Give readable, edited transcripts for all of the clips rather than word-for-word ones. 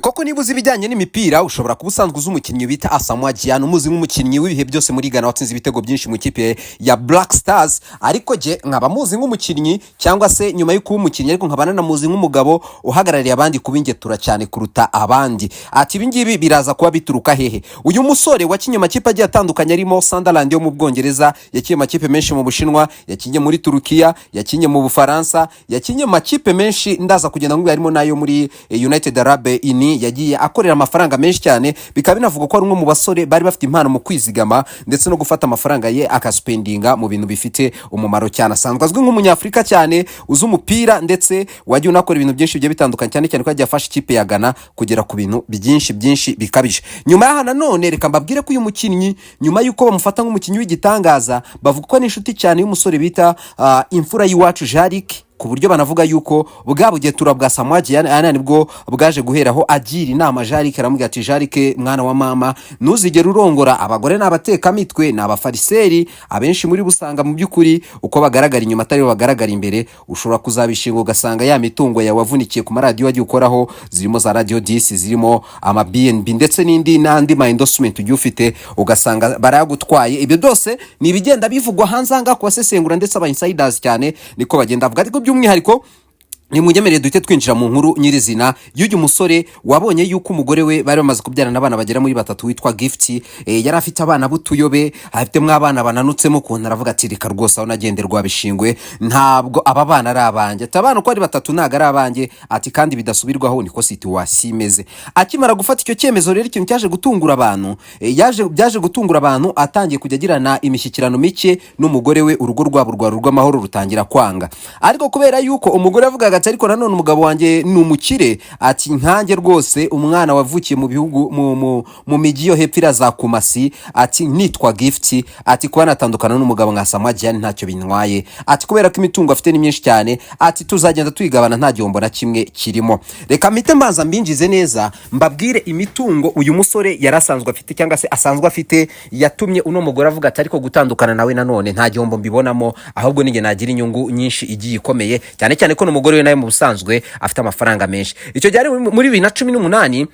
Koko niba uzi ibijyanye n'imipira, ushobora kuba usanzwe uzi umukinnyi bita Asamoah Gyan, umuzi nk'umukinnyi w'ibihe byose muri Ghana watsinze ibitego byinshi mu ikipe ya Black Stars. Ariko jye nkaba muzi nk'umukinnyi, cyangwa se nyuma yo kuba umukinnyi, ariko nkaba nanamuzi nk'umugabo uhagarariye abandi kuba ingetura cyane kuruta abandi. Ati ibi ngibi biraza kuba bituruka hehe? Uyu musore wakinnye amakipe agiye atandukanye arimo Sunderland yo mu Bwongereza, yakinnye amakipe menshi mu Bushinwa, yakinnye muri Turukiya, yakinnye mu Bufaransa, yakinnye amakipe menshi, ndaza kugenda nkubwira, harimo n'ayo muri United Arab Ini. Yagiye akorera amafaranga menshi cyane, bikaba binavugwa ko ari umwe mu basore bari bafite impano mu kwizigama ndetse no gufata amafaranga ye akaspendinga mu bintu bifite umumaro cyane. Asanzwe azwi nk'umunyafurika cyane uzi umupira, ndetse wagiye unakora ibintu byinshi bigiye bitandukanye, cyane cyane ko yagiye afasha ikipe ya Ghana kugera ku bintu byinshi byinshi bikabije. Nyuma y'aha nanone, reka mbabwire ko uyu mukinnyi, nyuma y'uko bamufata nk'umukinnyi w'igitangaza, bavuga ko ari inshuti cyane y'umusore bita Imfura y'iwacu Jarike, ku buryo banavuga yuko bwa bugetura bwa Asamoah Gyan nibwo bwaje guheraho agira inama Jarike, aramubwira ati: "Jarike mwana wa mama, ntuzigere urongora. Abagore ni abatekamitwe, ni abafariseri. Abenshi muri bo usanga mu by'ukuri uko bagaragara inyuma atari bo bagaragara imbere. Ushobora kuzabishinga ugasanga ya mitungo yawe wavunikiye ku maradiyo wagiye ukoraho, zirimo za Radio 10, zirimo ama BNB, ndetse n'indi n'andi ma endorsement ugiye ufite, ugasanga barayagutwaye." Ibyo byose ni ibigenda bivugwa hanze aha ngaha ku basesengura ndetse aba insiders cyane, niko bagenda bavuga. Ariko by'umwihariko nimunyemerere duhite twinjira mu nkuru nyirizina y'uyu musore wabonye yuko umugore we bari bamaze kubyarana abana bagera muri batatu witwa Gift, yari afite abana b'utuyobe, afitemo abana bananutsemo ukuntu. Aravuga ati: "Reka rwose, aho nagenderwa bishingwe, ntabwo aba bana ari abanjye." Ati: "Abana uko ari batatu ntabwo ari abanjye." Ati: "Kandi bidasubirwaho, niko situation imeze." Akimara gufata icyo cyemezo rero, ikintu cyaje gutungura abantu, byaje gutungura abantu atangiye kujya agirana imishyikirano mike n'umugore we. Urugo rwabo rwari urw'amahoro rutangira kwanga, ariko kubera yuko umugore yavugaga ati: "Ariko nanone umugabo wanjye ni umukire." Ati: "Nkanjye rwose, umwana wavukiye mu bihugu mu mijyi yo hepfo iriya za Kumasi," ati, "nitwa Gift," ati, "kuba natandukana n'umugabo nka Asamoah Gyan ntacyo bintwaye," ati, "kubera ko imitungo afite ni myinshi cyane," ati, "tuzagenda tuyigabana, nta gihombo na kimwe kirimo." Reka mpite mbanza mbinjize neza, mbabwire imitungo uyu musore yari asanzwe afite, cyangwa se asanzwe afite, yatumye uno mugore avuga ati: "Ariko gutandukana nawe nanone nta gihombo mbibonamo, ahubwo ninjye nagira inyungu nyinshi igiye ikomeye," cyane cyane ko n'umugore we nawe mu busanzwe afite amafaranga menshi. Icyo gihe ari muri 2018,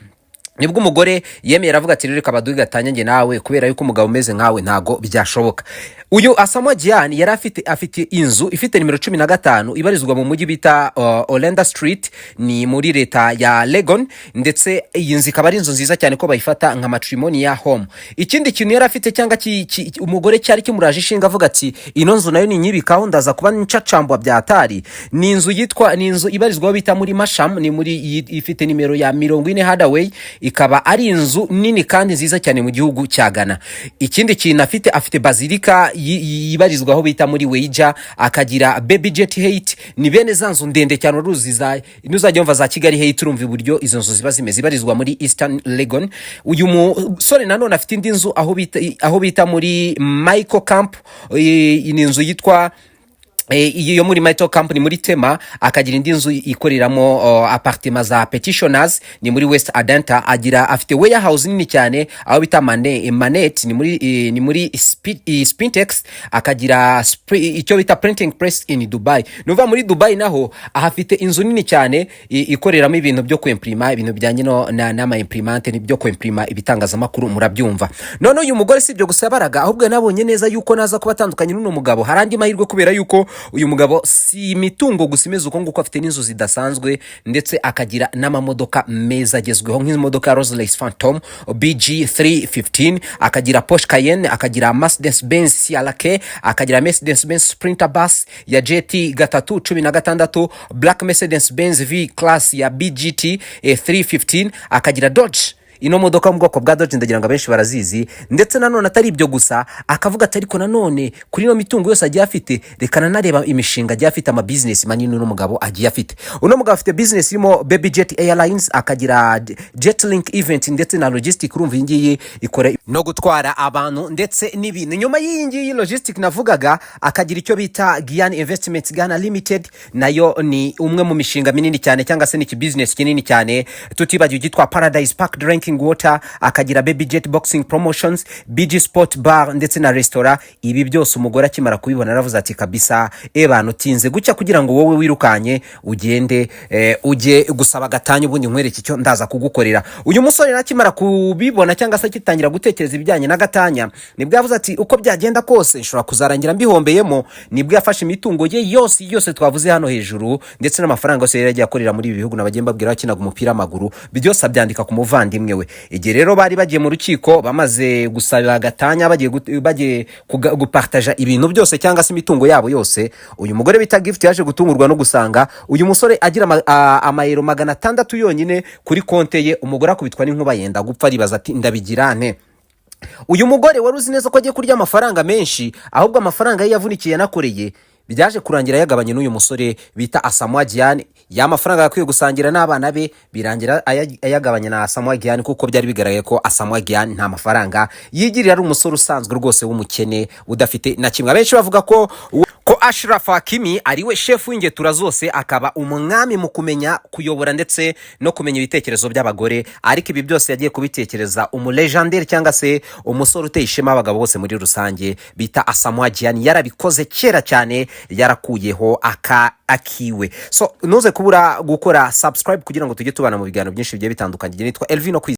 nibwo umugore yemeye, aravuga ati: "Reka baduhe gatanya njye nawe, kubera yuko umugabo umeze nkawe ntago byashoboka." Uyu Asamoah Gyan yari afite inzu ifite nimero 15, ibarizwa mu mujyi bita Olenda Street, ni muri leta ya Legon, ndetse iyi nzu ikaba ari inzu nziza cyane ko bayifata nka matrimonial home. Ikindi kintu yari afite, cyangwa umugore cyari kimuraje ishinga, avuga ati: "Ino nzu nayo ninyibikaho ndaza kuba ncacambwa bya atari," ni inzu ibarizwaho bita muri Masham, ni muri ifite nimero ya 40 Hadaway, ikaba ari inzu nini kandi nziza cyane mu gihugu cya Ghana. Ikindi kintu afite, afite bazilika yibarizwaho bita muri Weija, akagira Baby Jet Height, ni bene za nzu ndende cyane uruzi za nuzajya wumva za Kigali Height, urumva uburyo izo nzu ziba zimeze, ibarizwa muri Eastern Legon. Uyu musore nanone afite indi nzu aho bita muri Michael Camp, ni inzu yitwa iyo yo muri Michael Company muri Tema. Akagira indi nzu ikoreramo apartment za petitioners, ni muri West Adenta. Agira afite warehouse nini cyane aho bita Manet, ni muri Spintex. Akagira icyo bita printing press in Dubai, ni ukuvuga muri Dubai naho ahafite inzu nini cyane ikoreramo ibintu byo kwemprima, ibintu bijyanye no n'ama imprimante, n'ibyo kwemprima ibitangazamakuru, murabyumva. None uyu mugore si ibyo gusa yabaraga, ahubwo yanabonye neza yuko naza kuba atandukanye n'uno mugabo hari andi mahirwe, kubera yuko uyu mugabo si imitungo gusa imeze uko nguko, afite n'inzu zidasanzwe, ndetse akagira n'amamodoka meza agezweho, nk'imodoka ya Rolls Royce Phantom BG 315, akagira Porsche Cayenne, akagira Mercedes Benz CLK, akagira Mercedes Benz Sprinter Bus ya JT 316, Black Mercedes Benz V Class ya BGT 315, akagira Dodge, ino modoka mu bwoko bwa Dodge ndagira ngo abenshi barazizi. Ndetse nanone atari ibyo gusa, akavuga ati: "Ariko nanone kuri ino mitungo yose agiye afite, reka nanareba imishinga agiye afite, ama business manini uno mugabo agiye afite." Uno mugabo afite business irimo Baby Jet Airlines, akagira Jetlink Event ndetse na Logistic. Urumva iyi ngiyi ikora no gutwara abantu ndetse n'ibintu. Nyuma y'iyi ngiyi logistic navugaga, akagira icyo bita Gyan Investments Ghana Limited, nayo ni umwe mu mishinga minini cyane, cyangwa se ni ikibusiness kinini cyane. Tutibagiwe icyitwa Paradise Park Drink. Drinking Water, akagira Baby Jet Boxing Promotions, BG Sport Bar ndetse na resitora. Ibi byose umugore akimara kubibona aravuze ati: "Kabisa ebana, utinze gucya kugira ngo wowe wirukanye ugende, ujye gusaba gatanya, ubundi nkwereke icyo ndaza kugukorera." Uyu musore nakimara kubibona cyangwa se akitangira gutekereza ibijyanye na gatanya, nibwo yavuze ati: "Uko byagenda kose nshobora kuzarangira mbihombeyemo." Nibwo yafashe imitungo ye yose yose twavuze hano hejuru, ndetse n'amafaranga yose yari yagiye akorera muri ibi bihugu nabagiye mbabwira akinaga umupira w'amaguru, byose abyandika ku muvandimwe we. Igihe rero bari bagiye mu rukiko, bamaze gusaba gatanya, bagiye gupartaja ibintu byose cyangwa se imitungo yabo yose, uyu mugore bita Gift yaje gutungurwa no gusanga uyu musore agira amayero 600 yonyine kuri konte ye. Umugore akubitwa n'inkuba, yenda gupfa, aribaza ati: "Ndabigira nte?" Uyu mugore wari uzi neza ko agiye kurya amafaranga menshi, ahubwo amafaranga ye yavunikiye yanakoreye, byaje kurangira yagabanye n'uyu musore bita Asamoah Gyan. Ya mafaranga yakwiye gusangira n'abana be, birangira ayagabanye na Asamoah Gyan, kuko byari bigaragaye ko Asamoah Gyan nta mafaranga yigirira, ari umusore usanzwe rwose w'umukene udafite na kimwe. Abenshi bavuga ko Achraf Hakimi ari we shefu w'ingetura zose, akaba umwami mu kumenya kuyobora ndetse no kumenya ibitekerezo by'abagore. Ariko ibi byose yagiye kubitekereza umulegendary cyangwa se umusore uteye ishema abagabo bose muri rusange bita Asamoah Gyan yarabikoze kera cyane, yarakuyeho aka akiwe. So ntuze kubura gukora subscribe kugira ngo tujye tubana mu biganiro byinshi bigiye bitandukanye. Nitwa Elvino Kwiz.